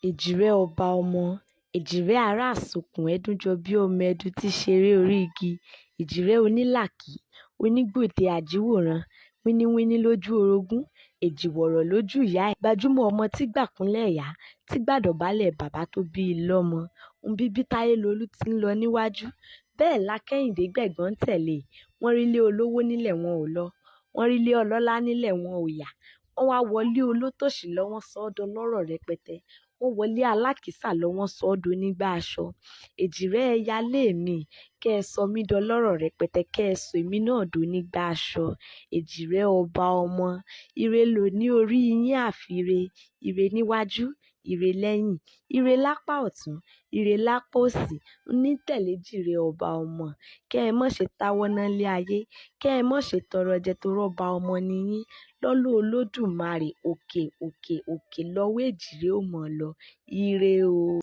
Èjìrẹ́ ọba ọmọ, èjìrẹ́ ará Àsokùn ẹdúnjọbí ọmọ ẹdun tí í ṣeré orí igi, èjìrẹ́ onílàkì, onígbòde àjíwòran, wíníwíní lójú orogún, èjìwọ̀rọ̀ lójú ìyá ẹ̀, gbajúmọ̀ ọmọ tí gbàkúnlẹ̀ ìyá tí gbàdọ̀bálẹ̀ bàbá tó bí i lọ́mọ. Nbí bí Táyélólú ti ń lọ níwájú, bẹ́ẹ̀ la Kẹ́hìndé-gbẹ̀gbọ́n ń tẹ̀lé e. Wọ́n rílé olówó nílẹ̀ wọn ò lọ, wọ́n rílé ọlọ́lá nílẹ̀ wọn ò yá, wọ́n wáá wọlé olótòṣì lọ wọ́n sọ ọ́ dọlọ́rọ̀ rẹpẹtẹ, wọ́n wọlé alákìísà lọ wọ́n sọ ọ́ donígbà aṣọ. Èjìrẹ́ ẹ yálé mi, kẹ́ ẹ sọ mí dọlọ́rọ̀ rẹpẹtẹ, kẹ́ ẹ sọ èmi náà donígbà aṣọ. Èjìrẹ́ ọba ọmọ, ire lóní orí yín àfiire, ire níwájú, ire lẹ́yìn, ire lápá ọ̀tún, ire lápá òsì, ní tẹ̀lé èjìrẹ́ ọba ọmọ. Kẹ́ ẹ má ṣe táwọ́ nálé ayé, kẹ́ ẹ má ṣe tọrọ jẹ torí ọba ọmọ ni yín. Lọ́lá Olódùmarè, òkè òkè òkè lọ́wọ́ èjìrẹ́ ó mọ́ ọ lọ. Ire o.